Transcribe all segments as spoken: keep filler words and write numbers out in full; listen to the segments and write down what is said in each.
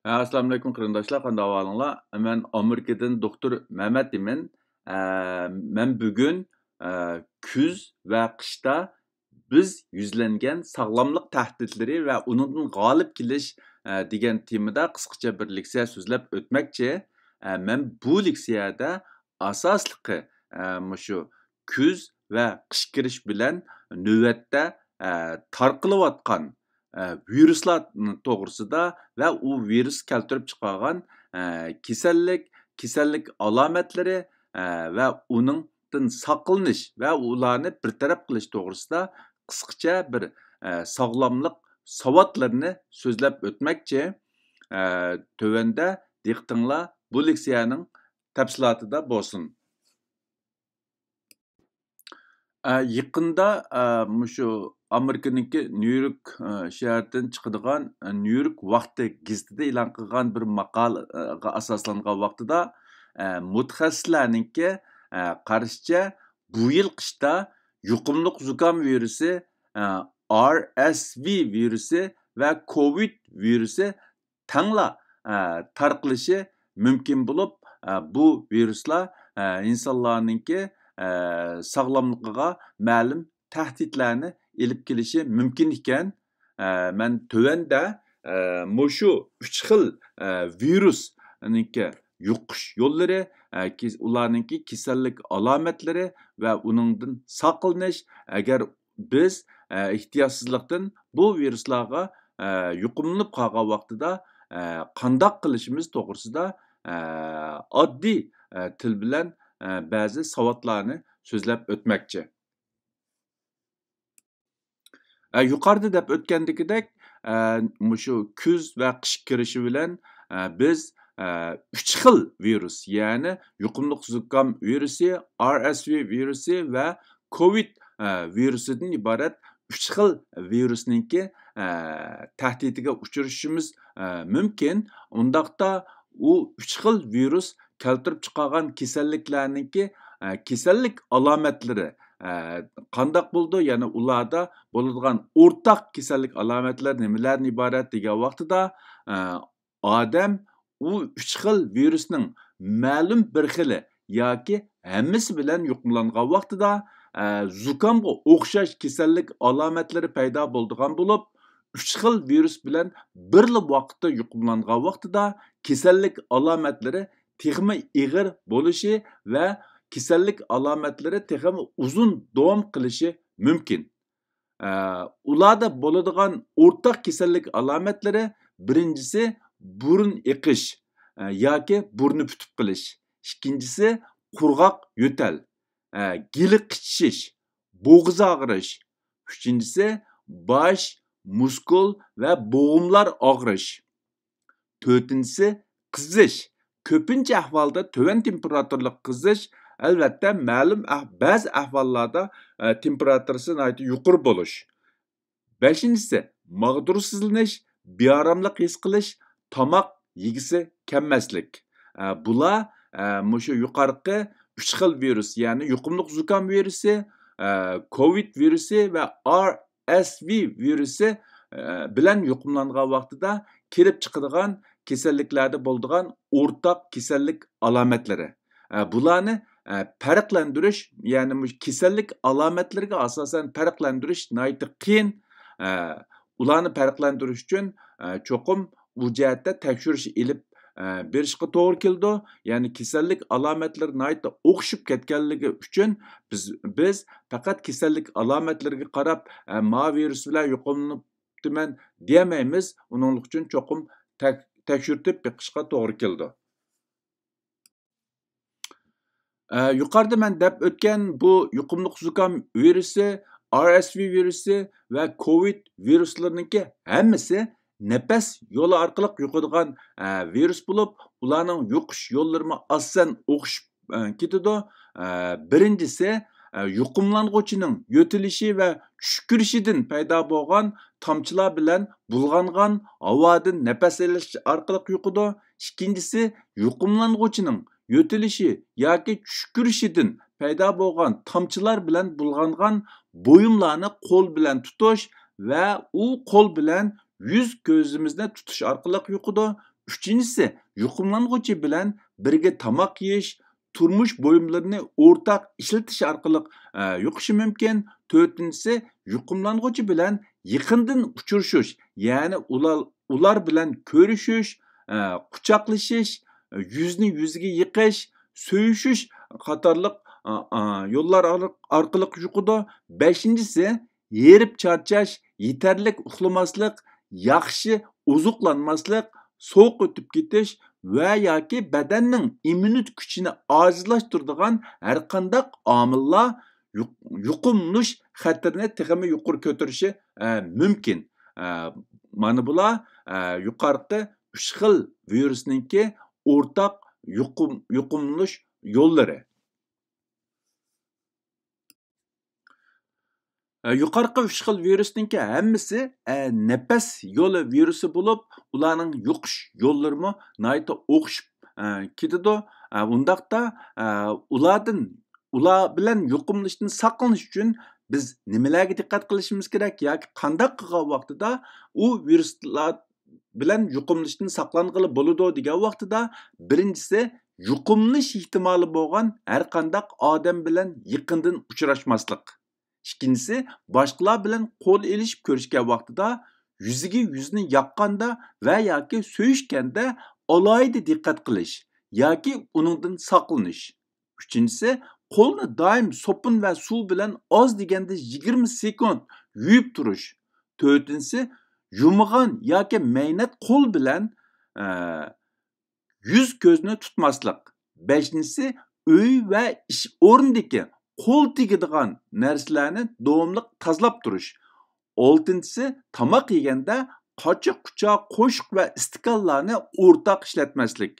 ھە، ئەسسالامۇئەلەيكۇم قېرىنداشلار، قانداق ئەھۋالىڭلار؟ مەن ئامېرىكىدىن دوختۇر مەمەت ئىمىن. ئە، مەن بۈگۈن، ئە، كۈز ۋە قىشتا بىز يۈزلەنگەن ساغلاملىق تەھدىتلىرى ۋە ئۇنىڭدىن غالىب كېلىش، ئە، دېگەن تېمىدا قىسقىچە بىر لېكسىيە سۆزلەپ ئۆتمەكچى. ئە، مەن بۇ لېكسىيەدە ئاساسلىقى، ئە، مۇشۇ كۈز ۋە قىش كىرىش بىلەن نۆۋەتتە، ئە، تارقىلىۋاتقان، ئە، ۋىرۇسلار توغرىسىدا ۋە ئۇ ۋىرۇس كەلتۈرۈپ چىقارغان، ئە، كېسەللىك، كېسەللىك ئالامەتلىرى، ئە، ۋە ئۇنىڭدىن ساقلىنىش ۋە ئۇلارنى بىر تەرەپ قىلىش توغرىسىدا قىسقىچە بىر، ئە، ساغلاملىق ساۋاتلىرىنى سۆزلەپ ئۆتمەكچى. ئە، تۆۋەندە دىققىتىڭلار بۇ لېكسىيەنىڭ تەپسىلاتىدا بولسۇن. ئە، يېقىندا، ئە، مۇشۇ ئامېرىكىنىڭكى نيۇ يورك، ئە، شەھىرىدىن چىقىدىغان، ئە، نيۇ يورك ۋاقتى گېزىتىدە ئېلان قىلغان بىر ماقالىغا ئاساسلانغان ۋاقتىدا، ئە، مۇتەخەسسىسلەرنىڭكى، ئە، قارىشىچە، بۇ يىل قىشتا يۇقۇملۇق زۇكام ۋىرۇسى، ئە، ئار ئېس ۋى ۋىرۇسى ۋە كوۋىد ۋىرۇسى تەڭلا، ئە، تارقىلىشى مۇمكىن بولۇپ، ئە، بۇ ۋىرۇسلار، ئە، ئىنسانلارنىڭكى، ئە، ساغلاملىقىغا مەلۇم تەھدىتلەرنى ئېلىپ كېلىشى مۇمكىن ئىكەن. ئە، مەن تۆۋەندە، ئە، مۇشۇ ئۈچ خىل، ئە، ۋىرۇسنىڭكى يۇقۇش يوللىرى، ئە، كېس-، ئۇلارنىڭكى كېسەللىك ئالامەتلىرى ۋە ئۇنىڭدىن ساقلىنىش، ئەگەر بىز، ئە، ئېھتىياتسىزلىقتىن بۇ ۋىرۇسلارغا، ئە، يۇقۇملىنىپ قالغان ۋاقتىدا، ئە، قانداق قىلىشىمىز توغرىسىدا، ئە، ئاددىي، ئە، تىل بىلەن، ئە، بەزى ساۋاتلارنى سۆزلەپ ئۆتمەكچى. ئە، يۇقىرىدا دەپ ئۆتكەندىكىدەك، ئە، مۇشۇ كۈز ۋە قىش كىرىشى بىلەن، ئە، بىز، ئە، ئۈچ خىل ۋىرۇس، يەنى يۇقۇملۇق زۇكام ۋىرۇسى، ئار ئېس ۋى ۋىرۇسى ۋە كوۋىد، ئە، ۋىرۇسىدىن ئىبارەت ئۈچ خىل ۋىرۇسنىڭكى، ئە، تەھدىتىگە ئۇچرىشىشىمىز، ئە، مۇمكىن. ئۇنداقتا ئۇ ئۈچ خىل ۋىرۇس كەلتۈرۈپ چىقارغان كېسەللىكلەرنىڭكى، ئە، كېسەللىك ئالامەتلىرى، ئە، قانداق بولىدۇ؟ يەنى ئۇلاردا بولىدىغان ئورتاق كېسەللىك ئالامەتلەر نېمىلەردىن ئىبارەت دېگەن ۋاقتىدا، ئە، ئادەم ئۇ ئۈچ خىل ۋىرۇسنىڭ مەلۇم بىر خىلى ياكى ھەممىسى بىلەن يۇقۇملانغان ۋاقتىدا، ئە، زۇكامغا ئوخشاش كېسەللىك ئالامەتلىرى پەيدا بولىدىغان بولۇپ، ئۈچ خىل ۋىرۇس بىلەن بىرلا ۋاقىتتا يۇقۇملانغان ۋاقتىدا كېسەللىك ئالامەتلىرى تېخىمۇ ئېغىر بولۇشى ۋە كېسەللىك ئالامەتلىرى تېخىمۇ ئۇزۇن داۋام قىلىشى مۇمكىن. ئە، ئۇلاردا بولىدىغان ئورتاق كېسەللىك ئالامەتلىرى، بىرىنچىسى، بۇرۇن ئېقىش، ئە، ياكى بۇرنى پۈتۈپ قېلىش. ئىككىنچىسى، قۇرغاق يۆتەل، ئە، گېلى قىچىشىش، بوغۇز ئاغرىش. ئۈچىنچىسى، باش، مۇسكۇل ۋە بوغۇملار ئاغرىش. تۆتىنچىسى، قىزىش. كۆپىنچە ئەھۋالدا تۆۋەن تېمپېراتۇرىلىق قىزىش، ئەلۋەتتە، مەلۇم ئەھ-، بەزى ئەھۋاللاردا، ئە، تېمپېراتۇرىسى ناھايىتى يۇقىرى بولۇش. بەشىنچىسى، ماغدۇرسىزلىنىش، بىئاراملىق ھېس قىلىش، تاماق يېگۈسى كەلمەسلىك. ئە، بۇلار، ئە، مۇشۇ يۇقىرىقى ئۈچ خىل ۋىرۇس، يەنى يۇقۇملۇق زۇكام ۋىرۇسى، ئە، كوۋىد ۋىرۇسى ۋە ئار ئېس ۋى ۋىرۇسى، ئە، بىلەن يۇقۇملانغان ۋاقتىدا كېلىپ چىقىدىغان كېسەللىكلەردە بولىدىغان ئورتاق كېسەللىك ئالامەتلىرى. ئە، بۇلارنى، ئە، پەرقلەندۈرۈش، يەنى مۇشۇ كېسەللىك ئالامەتلىرىگە ئاساسەن پەرقلەندۈرۈش ناھايىتى قىيىن. ئە، ئۇلارنى پەرقلەندۈرۈش ئۈچۈن، ئە، چوقۇم ئۇ جەھەتتە تەكشۈرۈش ئېلىپ، ئە، بېرىشقا توغرا كېلىدۇ. يەنى كېسەللىك ئالامەتلىرى ناھايىتى ئوخشىشىپ كەتكەنلىكى ئۈچۈن بىز، بىز پەقەت كېسەللىك ئالامەتلىرىگە قاراپ، ئە، ما ۋىرۇس بىلەن يۇقۇملىنىپتىمەن دېيەلمەيمىز. ئۇنىڭلىق ئۈچۈن چوقۇم تەك-، تەكشۈرتۈپ بېقىشقا توغرا كېلىدۇ. ئە، يۇقىرىدا مەن دەپ ئۆتكەن بۇ يۇقۇملۇق زۇكام ۋىرۇسى، ئار ئېس ۋى ۋىرۇسى ۋە كوۋىد ۋىرۇسلىرىنىڭكى ھەممىسى نەپەس يولى ئارقىلىق يۇقىدىغان، ئە، ۋىرۇس بولۇپ، ئۇلارنىڭ يۇقۇش يوللىرىمۇ ئاساسەن ئوخشىشىپ، ئە، كېتىدۇ. ئە، بىرىنچىسى، ئە، يۇقۇملانغۇچىنىڭ يۆتىلىشى ۋە چۈشكۈرۈشىدىن پەيدا بولغان تامچىلار بىلەن بۇلغانغان ھاۋادىن نەپەس ئېلىش ئارقىلىق يۇقىدۇ. ئىككىنچىسى، يۇقۇملانغۇچىنىڭ يۆتىلىشى ياكى چۈشكۈرۈشىدىن پەيدا بولغان تامچىلار بىلەن بۇلغانغان بۇيۇملارنى قول بىلەن تۇتۇش ۋە ئۇ قول بىلەن يۈز، كۆزىمىزنى تۇتۇش ئارقىلىق يۇقىدۇ. ئۈچىنچىسى، يۇقۇملانغۇچى بىلەن بىرگە تاماق يېيىش، تۇرمۇش بۇيۇملىرىنى ئورتاق ئىشلىتىش ئارقىلىق، ئە، يۇقۇشى مۇمكىن. تۆتىنچىسى، يۇقۇملانغۇچى بىلەن يېقىندىن ئۇچرىشىش، يەنى ئۇلار، ئۇلار بىلەن كۆرۈشۈش، ئە، قۇچاقلىشىش، يۈزنى يۈزگە يېقىش، سۆيۈشۈش قاتارلىق، ئا، ئا، يوللار ئار-، ئارقىلىق يۇقىدۇ. بەشىنچىسى، ھېرىپ چارچاش، يېتەرلىك ئۇخلىماسلىق، ياخشى ئوزۇقلانماسلىق، سوغۇق ئۆتۈپ كېتىش ۋە ياكى بەدەننىڭ ئىممۇنىتېت كۈچىنى ئاجىزلاشتۇرىدىغان ھەرقانداق ئامىللار يۇق-، يۇقۇملىنىش خەتىرىنى تېخىمۇ يۇقىرى كۆتۈرۈشى، ئە، مۇمكىن. ئە، مانا بۇلار، ئە، يۇقارقى ئۈچ خىل ۋىرۇسنىڭكى ئورتاق يۇقۇم-، يۇقۇملىنىش يوللىرى. ئە، يۇقارقى ئۈچ خىل ۋىرۇسنىڭكى ھەممىسى، ئە، نەپەس يولى ۋىرۇسى بولۇپ، ئۇلارنىڭ يۇقۇش يوللىرىمۇ ناھايىتى ئوخشىشىپ، ئە، كېتىدۇ. ئە، ئۇنداقتا، ئە، ئۇلاردىن، ئۇلار بىلەن يۇقۇملىنىشتىن ساقلىنىش ئۈچۈن بىز نېمىلەرگە دىققەت قىلىشىمىز كېرەك ياكى قانداق قىلغان ۋاقتىدا ئۇ ۋىرۇسلار بىلەن يۇقۇملىنىشتىن ساقلانغىلى بولىدۇ دېگەن ۋاقتىدا، بىرىنچىسى، يۇقۇملىنىش ئېھتىمالى بولغان ھەرقانداق ئادەم بىلەن يېقىندىن ئۇچراشماسلىق. ئىككىنچىسى، باشقىلار بىلەن قول ئېلىشىپ كۆرۈشكەن ۋاقتىدا، يۈزىگە يۈزنى ياققاندا ۋە ياكى سۆيۈشكەندە ئالاھىدە دىققەت قىلىش ياكى ئۇنىڭدىن ساقلىنىش. ئۈچىنچىسى، قولنى دائىم سوپۇن ۋە سۇ بىلەن ئاز دېگەندە يىگىرمە سېكۇنت يۇيۇپ تۇرۇش. تۆتىنچىسى، يۇمىغان ياكى مەينەت قول بىلەن، ئە، يۈز كۆزنى تۇتماسلىق. بەشىنچىسى، ئۆي ۋە ئىش ئورنىدىكى قول تېگىدىغان نەرسىلەرنى داۋاملىق تازىلاپ تۇرۇش. ئالتىنچىسى، تاماق يېگەندە قاچا-قۇچا، قوشۇق ۋە ئىستىكانلارنى ئورتاق ئىشلەتمەسلىك.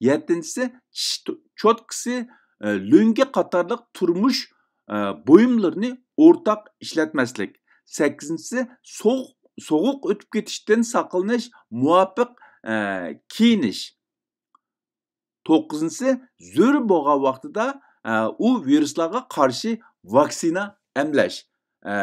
يەتتىنچىسى، چىش تو-، چوتكىسى، ئە، لۆڭگە قاتارلىق تۇرمۇش، ئە، بۇيۇملىرىنى ئورتاق ئىشلەتمەسلىك. سەككىزىنچىسى، سوغۇق، سوغۇق ئۆتۈپ كېتىشتىن ساقلىنىش، مۇۋاپىق، ئە، كىيىنىش. توققۇزىنچىسى، زۆرۈر بولغان ۋاقتىدا، ئە، ئۇ ۋىرۇسلارغا قارشى ۋاكسىنا ئەملەش. ئە،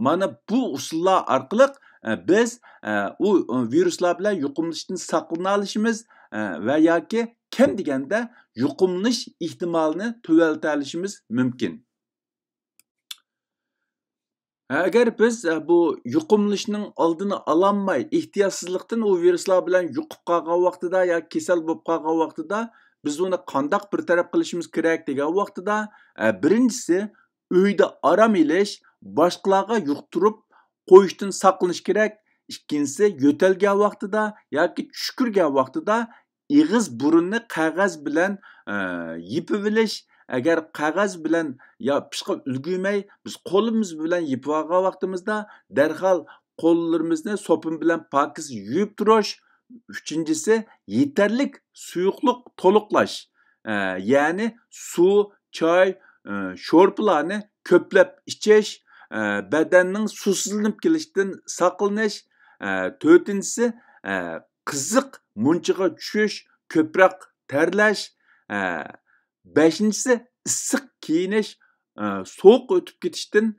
مانا بۇ ئۇسۇللار ئارقىلىق، ئە، بىز، ئە، ئۇ، ئۇ ۋىرۇسلار بىلەن يۇقۇملىنىشتىن ساقلىنالىشىمىز، ئە، ۋە ياكى كەم دېگەندە يۇقۇملىنىش ئېھتىمالىنى تۆۋەنلىتەلىشىمىز مۇمكىن. ئەگەر بىز، ئە، بۇ يۇقۇملىنىشنىڭ ئالدىنى ئالالماي، ئېھتىياتسىزلىقتىن ئۇ ۋىرۇسلار بىلەن يۇقۇپ قالغان ۋاقتىدا ياكى كېسەل بولۇپ قالغان ۋاقتىدا، بىز ئۇنى قانداق بىر تەرەپ قىلىشىمىز كېرەك دېگەن ۋاقتىدا، ئە، بىرىنچىسى، ئۆيدە ئارام ئېلىش، باشقىلارغا يۇقتۇرۇپ قويۇشتىن ساقلىنىش كېرەك. ئىككىنچىسى، يۆتەلگەن ۋاقتىدا ياكى چۈش كۆرگەن ۋاقتىدا ئېغىز بۇرۇننى قەغەز بىلەن، ئە، يېپىۋېلىش. ئەگەر قەغەز بىلەن يېپىشقا ئۈلگۈرمەي، بىز قولىمىز بىلەن يېپىۋالغان ۋاقتىمىزدا، دەرھال قوللىرىمىزنى سوپۇن بىلەن پاكىز يۇيۇپ تۇرۇش. ئۈچىنچىسى، يېتەرلىك سۇيۇقلۇق تولۇقلاش. ئە، يەنى سۇ، چاي، ئە، شورپىلارنى كۆپلەپ ئىچىش، ئە، بەدەننىڭ سۇسىزلىنىپ كېلىشىدىن ساقلىنىش. ئە، تۆتىنچىسى، ئە، قىزىق مۇنچىغا چۈشۈش، كۆپرەك تەرلەش. ئە، بەشىنچىسى، ئىسسىق كىيىنىش، ئە، سوغۇق ئۆتۈپ كېتىشتىن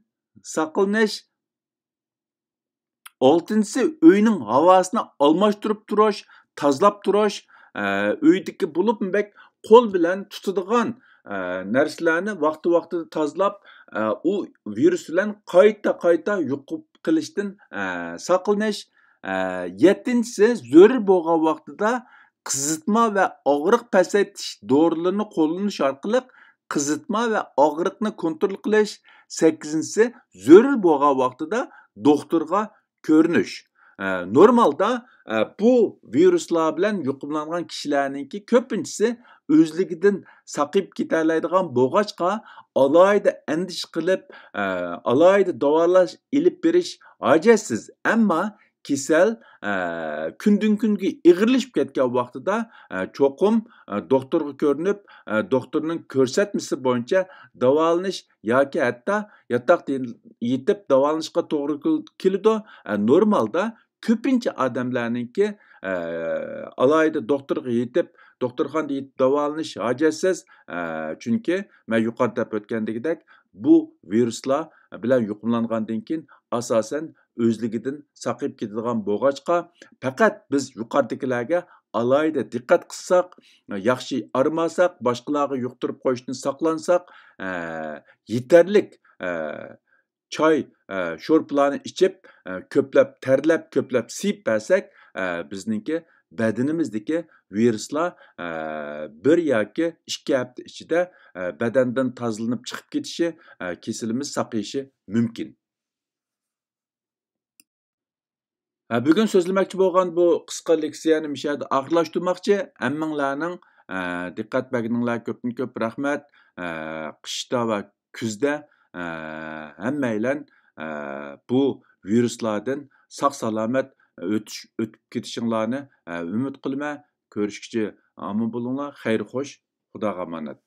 ساقلىنىش. ئالتىنچىسى، ئۆينىڭ ھاۋاسىنى ئالماشتۇرۇپ تۇرۇش، تازىلاپ تۇرۇش. ئە، ئۆيدىكى بولۇپمۇ بەك قول بىلەن تۇتىدىغان، ئە، نەرسىلەرنى ۋاقتى-ۋاقتىدا تازىلاپ، ئە، ئۇ ۋىرۇس بىلەن قايتا-قايتا يۇقۇپ قېلىشتىن، ئە، ساقلىنىش. ئە، يەتتىنچىسى، زۆرۈر بولغان ۋاقتىدا قىزىتما ۋە ئاغرىق پەسەيتىش دورىلىرىنى قوللىنىش ئارقىلىق قىزىتما ۋە ئاغرىقنى كونترول قىلىش. سەككىزىنچىسى، زۆرۈر بولغان ۋاقتىدا دوختۇرغا كۆرۈنۈش. ئە، نورمالدا، ئە، بۇ ۋىرۇسلار بىلەن يۇقۇملانغان كىشىلەرنىڭكى كۆپىنچىسى ئۆزلۈكىدىن ساقىيىپ كېتەلەيدىغان بولغاچقا، ئالاھىدە ئەندىشە قىلىپ، ئە، ئالاھىدە داۋالاش ئېلىپ بېرىش ھاجەتسىز. ئەمما كېسەل، ئە، كۈندىن-كۈنگە ئېغىرلىشىپ كەتكەن ۋاقتىدا، ئە، چوقۇم، ئە، دوختۇرغا كۆرۈنۈپ، ئە، دوختۇرنىڭ كۆرسەتمىسى بويىچە داۋالىنىش ياكى ھەتتا ياتاقتا يېتىپ داۋالىنىشقا توغرا كېل-، كېلىدۇ. ئە، نورمالدا كۆپىنچە ئادەملەرنىڭكى، ئە، ئالاھىدە دوختۇرغا يېتىپ، دوختۇرخانىدا يېتىپ داۋالىنىش ھاجەتسىز. ئە، چۈنكى مەن يۇقىرىدا دەپ ئۆتكەندىكىدەك، بۇ ۋىرۇسلار بىلەن يۇقۇملانغاندىن كېيىن، ئاساسەن، ئۆزلۈكىدىن ساقىيىپ كېتىدىغان بولغاچقا، پەقەت بىز يۇقىرىدىكىلەرگە ئالاھىدە دىققەت قىلساق، ياخشى ئارمىساق، باشقىلارغا يۇقتۇرۇپ قويۇشتىن ساقلانساق، ئە، يېتەرلىك، ئە، چاي، ئە، شورپىلارنى ئىچىپ، ئە، كۆپلەپ تەرلەپ، كۆپلەپ سىيىپ بەرسەك، ئە، بىزنىڭكى بەدىنىمىزدىكى ۋىرۇسلار، ئە، بىر ياكى ئىككى ھەپتە ئىچىدە، ئە، بەدەندىن تازىلىنىپ چىقىپ كېتىشى، ئە، كېسىلىمىز ساقىيىشى مۇمكىن. ھە، بۈگۈن سۆزلىمەكچى بولغان بۇ قىسقا لېكسىيەنى مۇشۇ يەردە ئاخىرلاشتۇرماقچى. ھەممىڭلارنىڭ، ئە، دىققەت بەرگىنىڭلارغا كۆپتىن كۆپ رەھمەت. ئە، قىشتا ۋە كۈزدە، ئە، ھەممەيلەن، ئە، بۇ ۋىرۇسلاردىن ساق-سالامەت ئۆتۈش، ئۆتۈپ كېتىشىڭلارنى، ئە، ئۈمىد قىلىمەن. كۆرۈشكىچە ئامان بولۇڭلار. خەير خوش. خۇداغا ئامانەت.